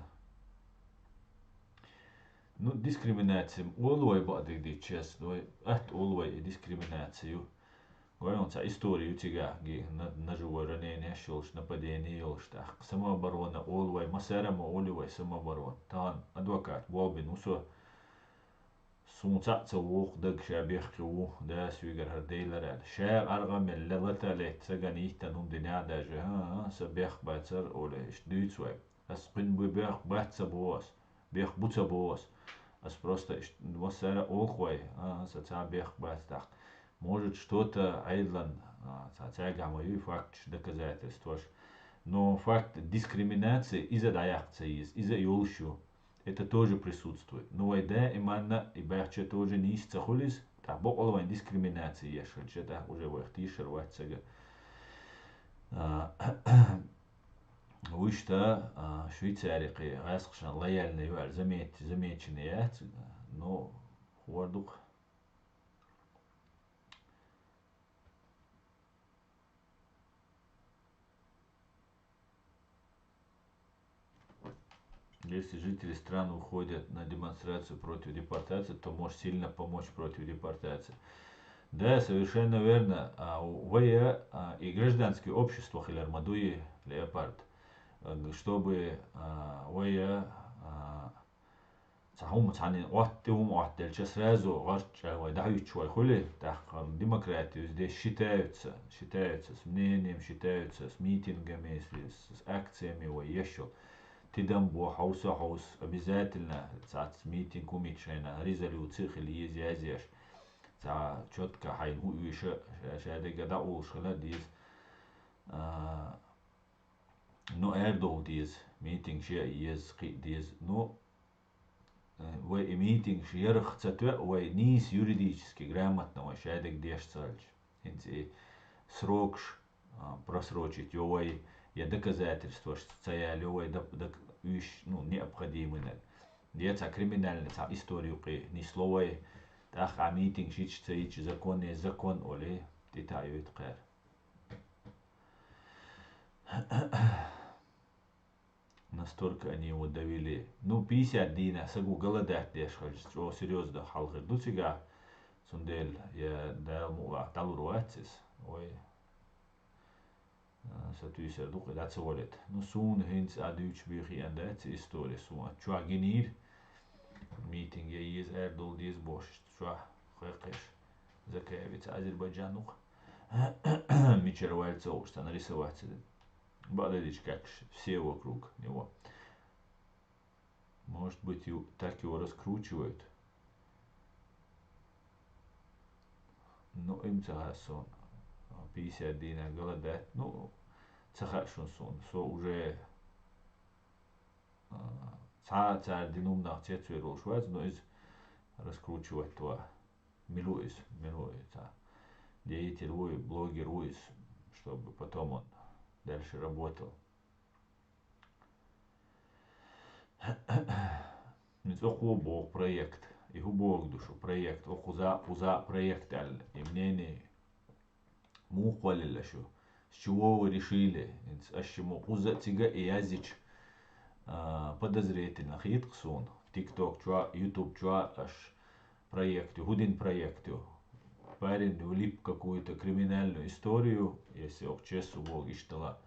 Ну, дискриминация олу вай бакъдерг дийцича, вай атта олу вай и дискриминацию. Гой, вайн цхьа история ю цигахь, ги-, на-, ножевое ранение йолуш, нападение йолуш тӀаккха. Самооборона олу вай, массара а ма олу вай самооборона. Тахана адвокат болх бина ву со. Суна цхьаъ ца вогӀу, даг ша бехке ву, да, соьгара хӀара делара аьлла. Ша аргӀан мел ле-, лата летта, ца ган йиттан хӀума динехь а даже, хӀа-, хӀа, сан бехк бацара, олий, иштта дуьйцу вай. Ас кхуьнан бу бехк бац ца боху ас, бехк бу ца боху ас. Ас просто иштта массара а олу-кх вай, а, сан цхьа а бехк бац тӀаккха. Может, что-то Ӏедалан, а, цхьа цаьргахь ма ю факташ, доказательстваш. Но факт дискриминации иза дӀаяккха ца еза, иза а йолуш ю. Это тоже присутствует. Но вай даиманна и баьхча тоже нийса ца хуьлу иза, тӀаккха бакъ а вайн дискриминация еш хилча, тӀаккха уже вайх тийшар вац ца ган. А, вуьшта, а, Швейцари кхин гӀаскхашна лояльный ю аьлла замеч-, замечанный яц, но вар ду-кх. Если жители стран выходят на демонстрацию против депортации, то может сильно помочь против депортации. Да, совершенно верно. А вай, а, и гражданское общество хилар ма дуй, Леопард, э, чтобы, а, вай, а, цхьа хӀума цхьанна Ӏоттаде, хӀума Ӏоттаделча сразу гӀарчча вай дӀахӀуьттуш вай хуле, тӀаккха демократи, здесь считаются, считаются с мнением, считаются с митингами, с, с акциями вай еш йола. Тидам бо хьовса хьовса, обязательно цхьацца митинг хӀума йича шайна резолюци хила еза язъеш. Цхьа чётко хьайна хӀу оьшу, ша, шадерг дӀаолуш хила деза. А, ну, арадовла деза, митингаш яа еза, кхиа деза. Ну, э, вай и митингаш ярах ца тоьа, вай нийса юридически грамотно вай шадерг деш ца хилча. ХӀинца и срокаш, а, просрочить йо вай, я доказательстваш ца яьле йо вай, дак-, дак-, уьш, ну, необходимый наг. Я цхьа криминальный цхьа история юкъе нисло вай, тӀаккха а митингаш йича ца йича, законный закон олий, тӀетаӀаюйта кхаьра. Настолько они его довели. Ну, пятьдесят дийнахь саго голодать деш хилча, чӀогӀа серьёзно хьал хир ду цигахь. Цундела, я Дала мукъ лахь, дӀалур вац иза. Вай, а, са туьйсар ду-кх, дӀа ца валийта. Ну, суна хӀинца а дуьйцуш бен хиъна дац истори. Суна чохь гинийра. Митинг яа еза, арадовла деза бохуш, чохь кхайкхеш. Закаевица Азербайджан ву-кх. Мичара ваьлла ца хууш, цхьа нарисовать ца дина. Бакъдерг дийцича, как все вокруг него. Может быть, и так его раскручивают. Ну, им ца хаьа суна. Пятьдесят дийнахь голодать. Ну, ца хаьа шуна суна. Со уже, а, цхьа а цара дина хӀуманах цецвер волуш вац, но иза раскручивать ван. Мила ву иза, мила ву иза. Деятель ву и, блогер ву иза, чтобы потом он дальше работал. Иза оцо боху проект. И хӀун боху ду шу проект? Оцо кхуза, кхуза проект аьлла. И мнение муха кхоллаелла шу? С чего вы решили? ХӀинца аш шиммо кхуза а цига а и язйича, а, подозрительно хета-кх суна. В TikTok чохь, YouTube чохь аш проект ю. ХӀун дина проект ю? Парень влип в какую-то криминальную историю, если оцо честно боху иштта ла,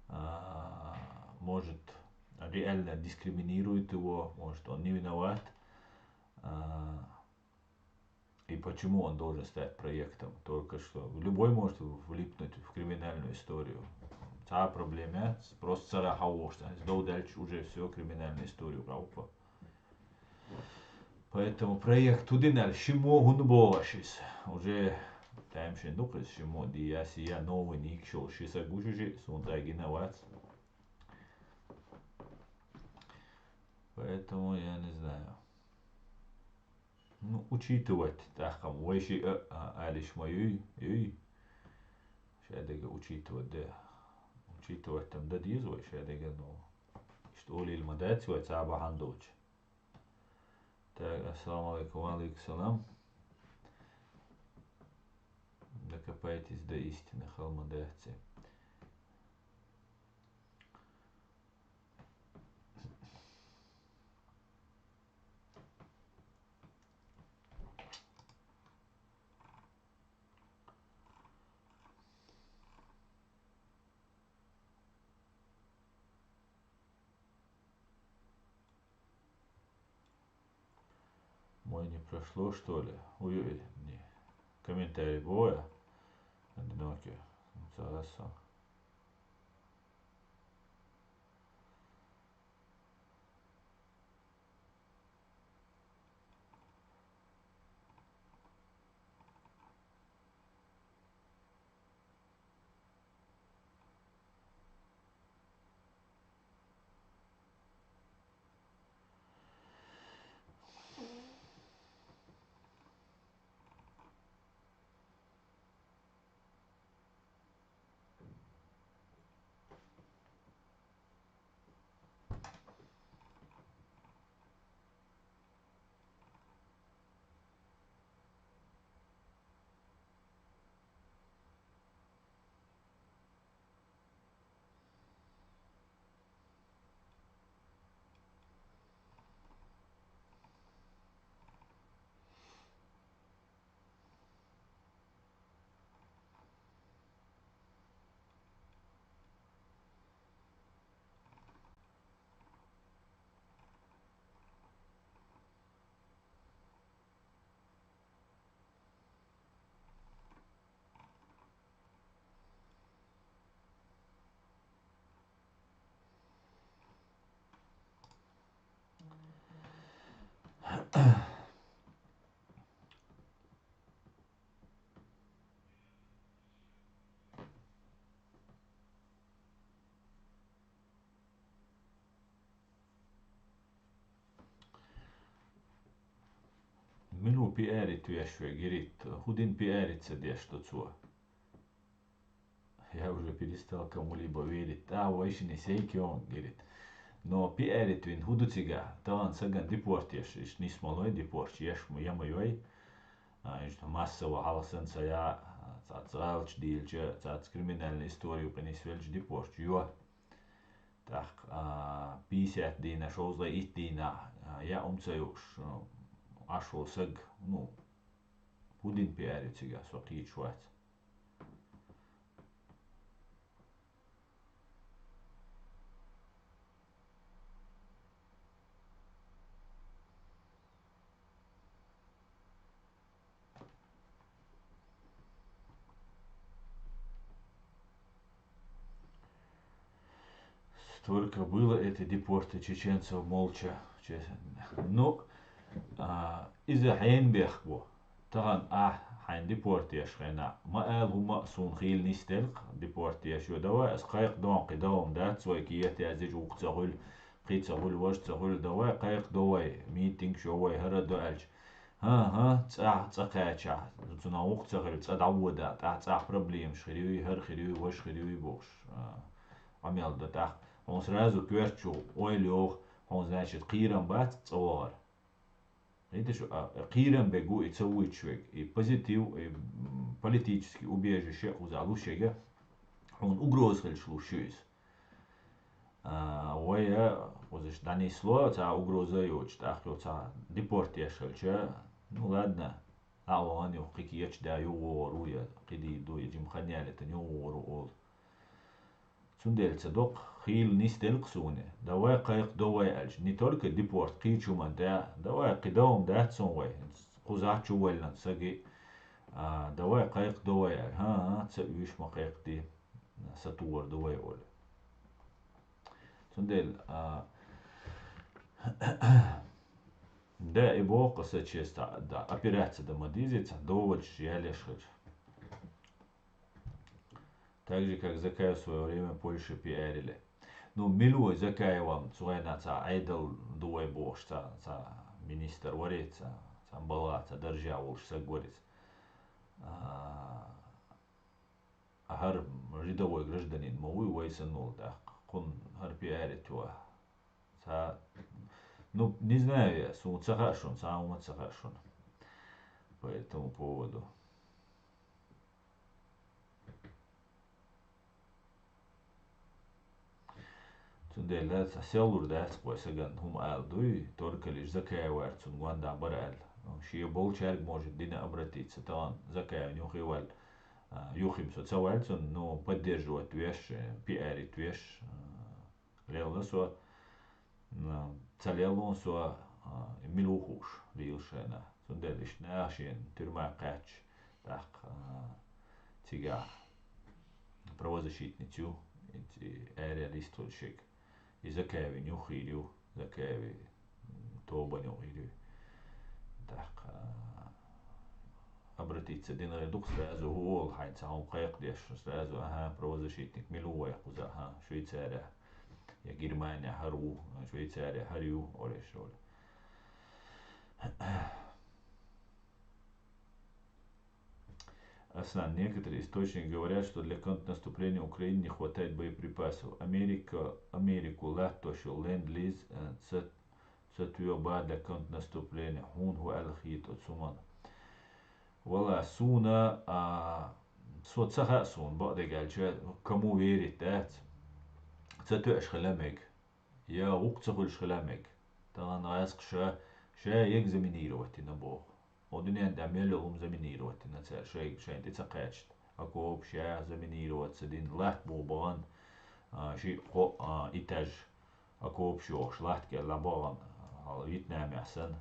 а, может, реально дискриминирует его, может, он не виноват. А, и почему он должен стать проектом? Только что любой может влипнуть в криминальную историю. Цхьа а проблема яц, просто цара хьан вохуш цхьа. Иза дов даьлча, уже всё, криминальную историю къаупа. Поэтому проект хӀун дина аьлла, шиммо хӀунда боху аш иза? Уже тайм шина ду-кх иза, шиммо дийяс, я новый ник шолу ши саг гуш ужи, суна цӀа гина вац. Поэтому я не знаю. Ну, учитывать тӀаккха-м вай шиъ а, а, алиш ма юй, юй. Шадерг учитывать де. Учитывать-м дан деза вай шадерг, ну, иштта олийла ма дац вай цхьа бахьана долчу. Так, ассаламу алейкум, ва алейкум салам. Докопайтесь до истины, хала ма дац и. Мой не прошло, что ли? Ой, ой, не. Комментарий бу вай. Одинокий. Цараса. Пиарить веш ве гирит, худин пиарить ца деш ду цо. Я уже перестал кому-либо верить. Да, вайшини сейкион гирит. Но пиарить вин худу цига, тахан саган депортеш, иш нисмалой депортеш, еш ма яма йой. А, иш массово халсан ца я, ца цалч дилча, ца криминальную историю принес велч депортеш, йо. Так, а, пятьдесят дина, шоузлай ит дина, а, я умца юш, а, ашо саг, ну, худин пиарить цига, со кийч вац. Столько было эти депорты чеченцев молча. Че-, ну, а, из-за хейн бехбу. Тахан а хайн депорт еш хена. Ма эл хума сун хил нистелк депорт еш ю. Давай, ас кайк дон, кидавам, да, цой киет языч ук цагул, кий цагул, вож цагул, давай, кайк давай, митинг шо вай, хара до альч. Ха, ха, цӀа, цӀа кхаьча. Цуна вукх ца хилла, цӀа дӀавода, тӀа цӀа проблемаш хируй, хӀар хируй, ваш хируй бохуш. А, Ӏамел да тӀаккха. Хьуна сразу коьртачу ойла йоху, хьуна, значит, кхийрам бац цӀа вахар. Видишь, а, кхийрам бегу и ца вуьйчу вег, и позитив, и, м, политический убежище а кхуза луш ега, хьуна угроза хилча луш ю иза. А, вай, а, кхузаш дӀанисло, цхьа угроза йоцуш, тӀаккха йо цхьа депорт еш хилча, ну, ладно, а вахана юха кхин кеча да юхавогӀур ву я, кхидийр ду я, жима хан ялийтина юхавогӀур ву олу. Цундела ца доккху, хийла нисделла-кх суна, давай кхайкхадо вай аьлча, не только депорт кхийчу хӀуманна тӀе, давай кхидо хӀума дац суна вай, кхузахь чу валлалц саги, а, давай кхайкхадо вай аьлла, хӀан-хӀа, ца уьйш ма кхайкхаде. СатугӀар ду вай олу. Цундела, а, да, и боху-кх аса честно, да, операция да ма дезий, цхьа доволчаш ялеш хир. Так же, как Закаев в своё время Польше пиарили. Ну, мила вай Закаевам, цу хенахь цхьа Ӏедал ду вай бохуш, цхьа, цхьа министр варий, цхьа, цхьа бала, цхьа даржа волуш саг варий. А, А хӀара рядовой гражданин ма вуй вай санна волу тӀаккха. Кхунна хӀара пиарить ву. Ца, ну, не знаю я, суна ца хаьа шуна, цхьа хӀума ца хаьа шуна. По этому поводу. Цундела цхьа селлур дац-кх вай сагана хӀума ала дуй, только лишь Закаеваьра цунна гондахь бара аьлла. Шен болчаьрга, может, дина обратиться, тахана Закаевна юххе ваьлла, а, юххе-м со ца ваьлла цунна, ну, поддерживать веш, э, пиарить веш, э, лелла со, м, ца леллун со, а, мила ву хууш лийла шайна. Цундела иштта наха шена тюрьма кхаьчча, тӀаккха, а, цигахь правозащитница ю, и аьрру листхуьлуш шег. И Закаевин юххийр ю, Закаеви, м, тобан юххийр ю. ТӀаккха, а, обратиться дина гӀайр ду-кх сразу, хӀу олу хьайн цхьа хӀума кхайкхадеш, сразу, ага, правозащитник мила ву вай кхуза, ага, Швейцария, я Германия хӀара ву, Швейцария хӀара ю, олуш олу. Аслан, некоторые источники говорят, что для контрнаступления Украины не хватает боеприпасов. Америка, Америку латтош йолу ленд-лиз, э, ца, ца тоьба для контрнаступления. Хьуна хӀун аьлла хета оцу хӀуманна? Валла, суна, а, со ца хаьа суна, бакъдерг аьлча, кому верить дац. Ца тоьаш хила мега. Я гӀуккха ца хуьлуш хила мега. Тахана гӀаскхаша ша екзаменировать йина боху. О дуьнен тӀехь мел йолу хӀума заминировать йина цара, шайга шайна тӀе ца кхаьчна. Окопаш я заминировать ца дина, латта бу бахана, а, шиъ-кхоъ, а, этаж окопаш йохуш, латта кӀел бахана, а, Вьетнамехь санна,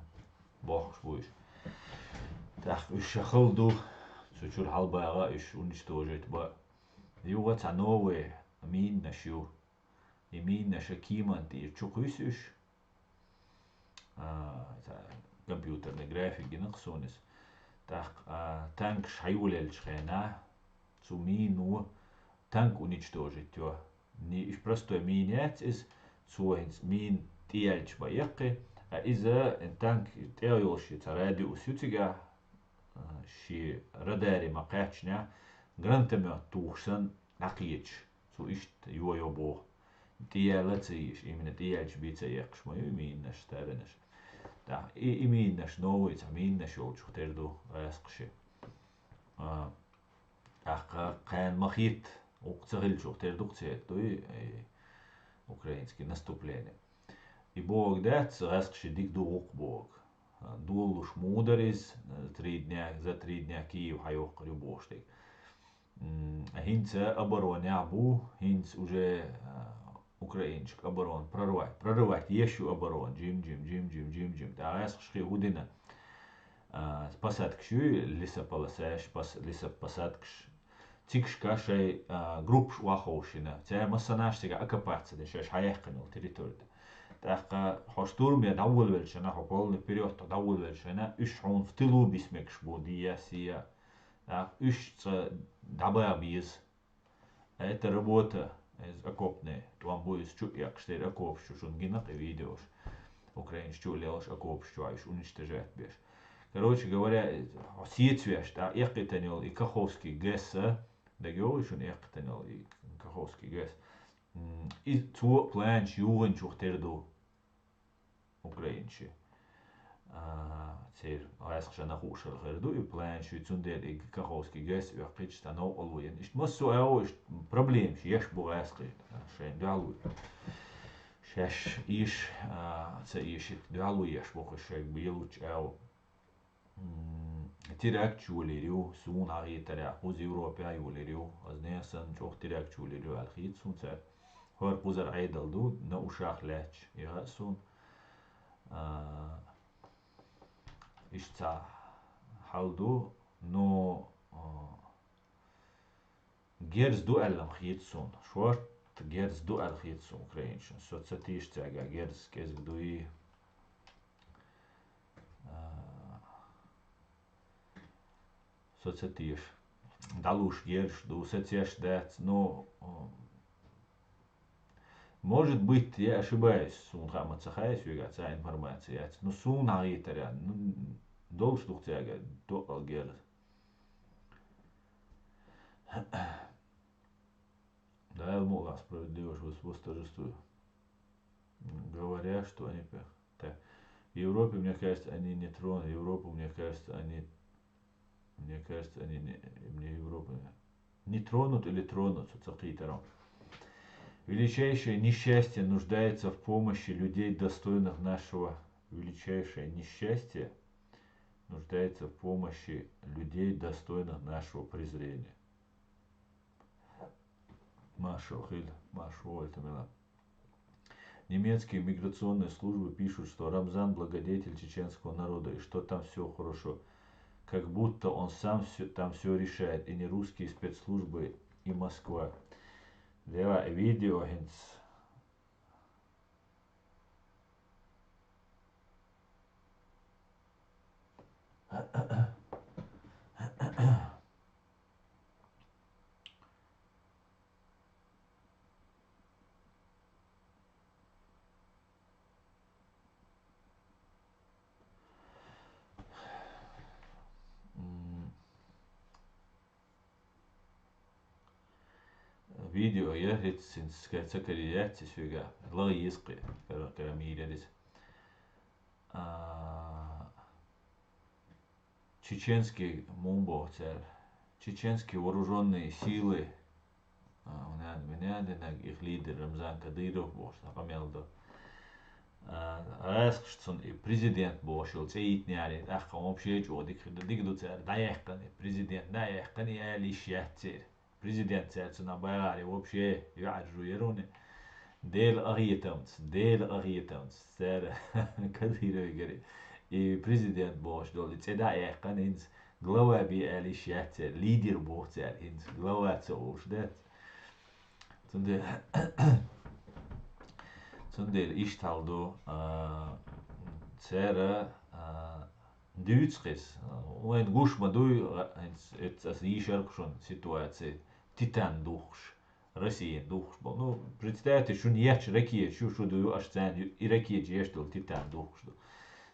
бохуш бу уьш. ТӀаккха уьш ша хала ду, цу чуьра хьалабагӀа уьш уничтожить бан. Юха цхьа новые минаш ю. И минаш кеман тӀера чу кхуьйсу уьш. А, ца-, компьютерный график гина-кх суна иза. ТӀаккха, а, танкаш хьайолаелчу хенахь, цу мино танк уничтожить йо. Не, уьш простой мина яц иза, цо хӀинца мина тӀеяьлча бан эккхи, Ткъа иза танк тӀехь йолуш цхьа радиус ю цигахь, а, шен радаре ма кхаьчнехь, гранатомёт тухуш санна дӀакхеташ. Цо иштта йо-йо боху. ТӀеяьлла а ца езаш, именно тӀеяьлча бен ца эккхаш ма ю и минаш, ставинаш. ТӀаккха и, и минаш, новый цхьа минаш йолчух тера ду гӀаьскхаши. А, тӀаккха кхана ма хетта, вукху ца хилчух тера ду-кх церан дуй, и украинский наступление. И бохург дац, гӀаьскхаши дика ду гӀуллакх бохург. Долалуш муха дара иза, три дня, за три дня Киев хьайоккхур ю бохуш дерг. М, хӀинца оборонехь бу, хӀинца уже, а, украинчик оборона прорвать. Прорвать еш ю оборона, жим-жим, жим-жим, жим-жим. ТӀаккха гӀаьскхаша хӀун дина? А, посадкаш ю, лесополосаш, пос-, лесопосадкаш. Цигашка шайн, а, группаш охьаховшийна. Цара массанаш цига окопаться дина, шаьш хьаяьккхина йолу территория. ТӀаккха хьо штурме дӀаволавелча, хьо полный вперёд дӀаволавелча, уьш хьуна в тылу бисмегаш бу, дия, сия. ТӀаккха уьш цкъа дӀабаха беза. Это работа, иза окопная. ТӀом бу иза чу а эккхаш, тера окопаш чу шуна гина кхин видеош. Украинаш чу а лелаш окопаш чохь уьш уничтожать беш. Короче говоря, хьо сецавеш, тӀаккха эккхийтина йолу и Каховский ГЭС а, дагайогӀий шуна эккхийтина йолу и Каховский ГЭС? М, и цо планаш юханчух тера ду. Украинчи. А, церан гӀаьскхашна хууш хир ду и планаш, и цундела и Каховский ГЭС оьккхуьйтуш цхьа новкъарло йина. Иштта массо а агӀо, иштта проблемаш еш бу гӀаьскхий, шайна дуьхьало. Шаьш еш, а, ца ешийта дуьхьало еш бу кху шайга белучу агӀо. М, теракташ йолийр ю, суна хетарехь, кхуза Европехь йолийр ю, аса нехан санна чӀогӀа теракташ йолийр ю аьлла хета суна цара. ХӀора кхузара Ӏедал ду, на ушах лаьтташ, и хаьа суна. А, иштта цхьа хьал ду, но, а, герз ду аьлла-м хета суна. Шорта герз ду аьлла хета суна украинчун. Со ца теша цаьрга герз кӀезиг дуй. А, со ца теша. ДӀалуш герзаш ду, сацеш дац. Ну, может быть, я ошибаюсь, суна хаа ма ца хаьа соьга цхьа информация яц. Ну, суна хетарехь, ну, долуш ду-кх цаьрга доккха герз. Дала мукъалахь, справедливость вос-, восторжествует. Говорят, что они пе-, так. В Европе, мне кажется, они не тронут. Европу, мне кажется, они, мне кажется, они не, мне Европу не, не тронут или тронут, со ца кхийтира. Величайшее несчастье нуждается в помощи людей, достойных нашего. Величайшее несчастье нуждается в помощи людей, достойных нашего презрения. Маршал хила, маршал вольта мила. Немецкие миграционные службы пишут, что Рамзан благодетель чеченского народа, и что там все хорошо. Как будто он сам всё, там все решает, и не русские спецслужбы, и Москва. Дела, видео хинц. М, видео я, хӀинца ца карийта яц и соьга. Лагъа еза кхин, кара, кара мийра деза. А, чеченский, муха боху цара, чеченские вооружённые силы, а, винад-винад-винад, их лидер Рамзан Кадыров бохуш, цхьа къамел ду. А, гӀаскхаш цунна и президент бохуш йолу цӀе йитинехь, тӀаккха вообще чӀогӀа дика хир ду, дика ду цара дӀаяьккхина, и президент дӀаяьккхина, и ала йиш яц церан. Президент цаьрца нах бахаре вообще юьхьӀаьржо яра уни. Делан къахетамца, Делан къахетамца. Цара Кадыровгара и президент бохуш долу цӀе дӀа а яьккхина, хӀинца глава бен ала йиш яц церан, лидер боху цара, хӀинца глава ца олуш дац. Цундела, цундела иштта хьал ду, а, цара, а, дуьйцу кхеза. Вайна гуш ма дуй, хӀинца эцца аса йийшар-кх шуна ситуаци, титан духкуш. Россияна духкуш болу. Ну, представьте, шуна ечу ракеташ ю, шу ду ю, аш царна ю, и ракеташ еш долу титан духкуш ду.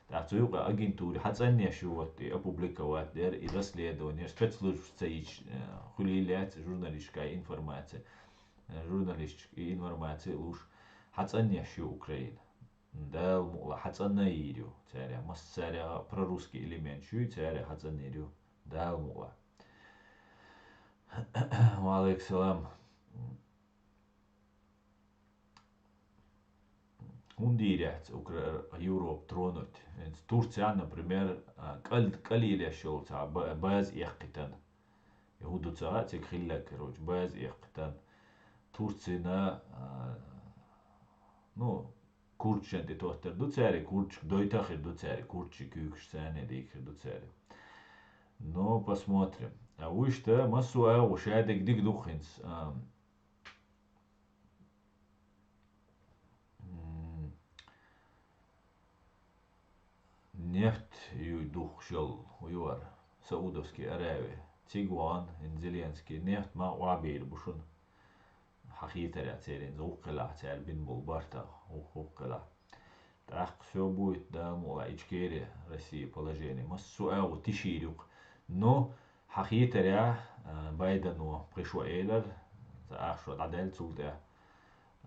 ТӀаккха цу юкъа агентуре хьацӀанъеш ю, вот, и опубликовать дер, и расследование, спецслужбаш ца йича, э, хуьлий лаьцна журналистическая информация, э, журналистическая информация луш, хьацӀанъеш ю Украина. Дала мукъла хьацӀанъйийр ю цаьрга. Масса цаьрга прорусский элемент шу ю, цаьрга хьацӀанъйийр ю. Дала мукъла. Ва алейкум салам. ХӀунда йийр яц Укра-, Европа тронуть? ХӀинца Турция, например, а, кӀал-, кӀалилеш йолу цхьа ба-, база эккхийтина. Я хӀун ду ца хаьа, цига хилларг, короче, база эккхийтина. Турцина, а, ну, курдашна тӀе тоттар ду цаьрга, курдашка дойтар хир ду цаьрга, курдаши куьйгаш царна дийхар ду цаьрга. Ну, посмотрим. А вуьшта массо а агӀо шадерг дика ду хӀинца, а, м, нефть ю духкуш йолу, хӀун ю хӀара, Саудовский Аравия. Цига вахана, хӀинца Зеленский, нефть ма охьабийр бу шуна. Хьан хетарехь церан гӀуллакх хилахь, цара бина болу бартах гӀуллакх хилахь. ТӀаккха всё будет, Дала мукъалахь, Ичкери, Россия положение. Массо а агӀо тишийр ю-кх. Но хьан хетарехь, а, Байдено пхи шо элира, ца ах шо дӀадаьлла цул тӀаьхьа.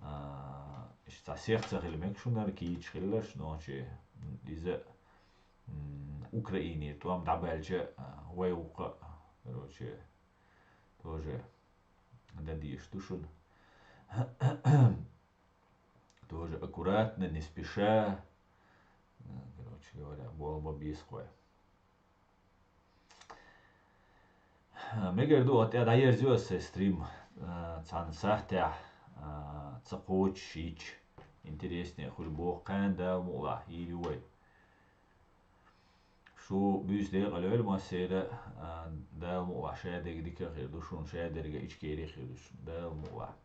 А, иштта цхьа сих ца хила мега шуна хӀара кийча хилларш, нохчий, иза, м, Украинера тӀом дӀабаьлча, а, вай вукха, короче, тоже дан дезаш ду шуна. Тоже аккуратно, не спеша. Короче говоря, болх бан беза-кх вай. Мегар ду, хӀокху тӀе дӀаерзайо ас сайн стрим, а, цхьана сахьтехь, а, ца кхочуш йича, интереснее хуьлу боху, кхана Дала мукъалахь, йийр ю вай. Шу буьйса декъала йойла массеран, а, Дала мукъалахь, шадерг дика хир ду шуна, шадерг Ичкери хир ду шуна, Дала мукъалахь.